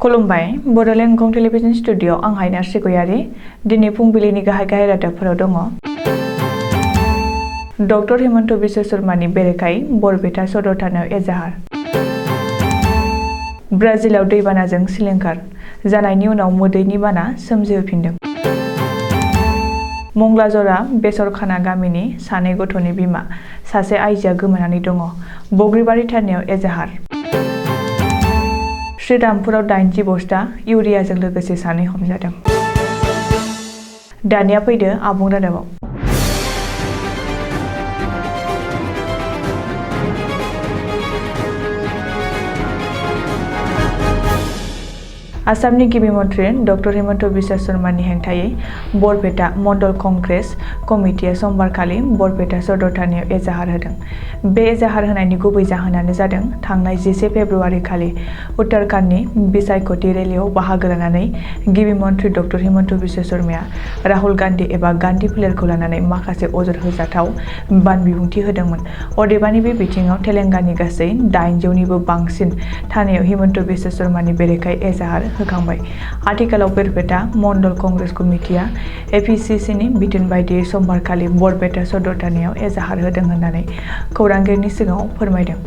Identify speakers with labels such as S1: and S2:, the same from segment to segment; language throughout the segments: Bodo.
S1: खुलुमबाय बड'लेण्ड एंखं टेलिभिजन स्टुडिअ आं हायना श्रीगयारि दिनै फुंबिलिनि गाहाय रादाबफोराव दङ। डक्टर हिमन्त बिश्व शर्मानि बेरेखायै बरपेटा सदर थानायाव एजाहार। ब्राजिलाव दैबानाजों सिलिंखार जानायनि उनाव मोदैनि बाना सोमजिहोफिनदों। मंगलाजरा बेसरखाना गामिनि सानै गथ'नि बिमा सासे आइजोआ गोमानानै दङ। बग्रिबारि थानायाव एजाहार। श्रीरामपुराव 80 बस्ता इउरियाजों लोगोसे सानै हमजादों। दानिया फैदो आबुं रादाबाव। आसामनि गिबि मन्थ्रि डक्टर हिमन्त बिश्व शर्मानि हेंथायै बरपेटा मण्डल कंग्रेस कमिटिया समबारखालि बरपेटा सदर थानायाव एजाहार होदों। बे एजाहार होनायनि गुबै जाहोनानो जादों थांनाय 11 फेब्रुआरि खालि उत्तराखन्डनि बिसायख'थि रेलियाव बाहागो लानानै गिबि मन्थ्रि डक्टर हिमन्त बिश्व शर्माया राहुल गान्धी एबा गान्धी फोलेरखौ लानानै माखासे अजद होजाथाव बिबुंथि होदोंमोन। अदेबानि बे बिथिङाव तेलेंगानानि गासै 800निबो बांसिन थानायाव हिमन्त बिश्व शर्मानि बेरेखायै एजाहार होखांबाय। आथिखालाव बरपेटा मण्डल कंग्रेस कमिटिया एपिसिसिनि बिथोन बायदियै समबारखालि बरपेटा सदर थानायाव एजाहार होदों होननानै खौरांगिरिनि सिगाङाव फोरमायदों।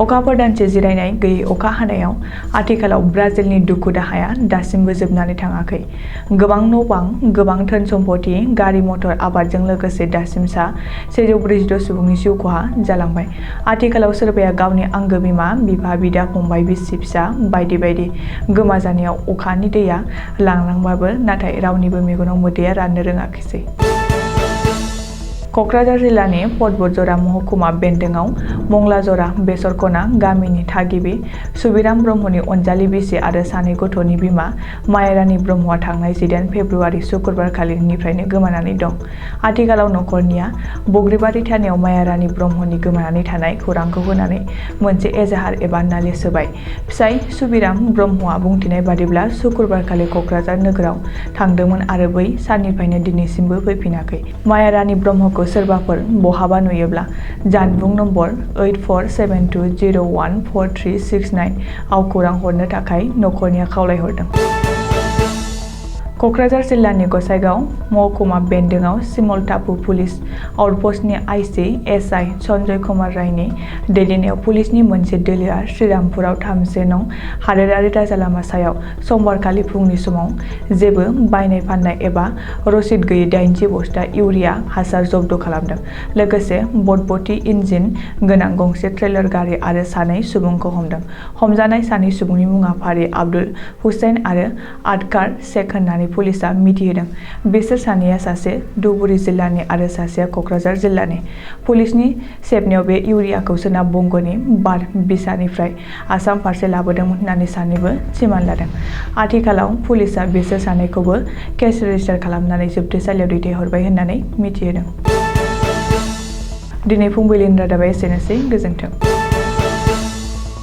S1: अखाफोर दानसे जिरायनाय गैयै अखा हानायाव आथिखालाव ब्राजिलनि दुखु दाहाया दासिमबो जोबनानै थाङाखै। गोबां न' बां, गोबां धोन सम्पति, गारि मटर, आबादजों लोगोसे दासिम सा 146 सुबुंनि जिउ खहा जालांबाय। आथिखालाव सोरबाया गावनि आंगो बिमा, बिफा, बिदा, फंबाय, बिसि फिसा बायदि बायदि गोमाजानायाव अखानि दैया लांलांबाबो नाथाय रावनिबो मेगनाव मोदैया राननो रोङाखिसै। क'क्राझार जिल्लानि पदबरजरा महकुमा बेन्दोंआव मंगलाजरा बेसरखना गामिनि थागिबि सुबिराम ब्रह्मनि अनजालि बिसि आरो सानै गथ'नि बिमा मायारानि ब्रह्मआ थांनाय 18 फेब्रुआरि शुक्रबारखालिनिफ्रायनो गोमानानै दं। आथिखालाव नखरनिया बग्रिबारि थानायाव मायारानि ब्रह्मनि गोमानानै थानाय खौरांखौ होनानै मोनसे एजाहार एबा नालिस होबाय। फिसाइ सुबिराम ब्रह्मआ बुंथिनाय बादिब्ला शुक्रबारखालि क'क्राझार नोगोराव थांदोंमोन आरो बै साननिफ्रायनो दिनैसिमबो फैफिनाखै। मायारानि ब्रह्मखौ सोरबाफोर बहाबा नुयोब्ला जानबुं नम्बर 8472014369 आव खौरां हरनो थाखाय नखरनिया खावलायहरदों। क'क्राझार जिल्लानि गसाइगाव महकुमा बेन्दोंआव सिमल टापु पुलिस आउटपस्टनि आइसि एसआइ सन्जय कुमार रायनि दैदेननायाव पुलिसनि मोनसे दोलोआ श्रीरामपुराव 3 नं हादोरारि राजालामा सायाव समबारखालि फुंनि समाव जेबो बायनाय फाननाय एबा रसिद गैयै 80 बस्ता इउरिया हासार जब्द खालामदों। लोगोसे बटबटी इन्जिन गोनां गंसे ट्रेलार गारि आरो सानै सुबुंखौ हमदों। हमजानाय सानै सुबुंनि मुङा फारि आब्दुल हुसैन आरो आदकार शेख होननानै पुलिसआ मिथिहोदों। बिसोर सानैया सासे धुबुरी जिल्लानि आरो सासेया क'क्राझार जिल्लानि। पुलिसनि सेबनायाव बे इउरियाखौ सोनाब बंग'नि बारबिसानिफ्राय आसाम फारसे लाबोदोंमोन होननानै सानैबो सिमान लादों। आथिखालाव पुलिसआ बिसोर सानैखौबो केस रेजिस्टार खालामनानै जोबथेसालियाव दैथायहरबाय होननानै मिथिहोदों। दिनै फुंबिलिनि रादाबा एसेनोसै। गोजोन्थों।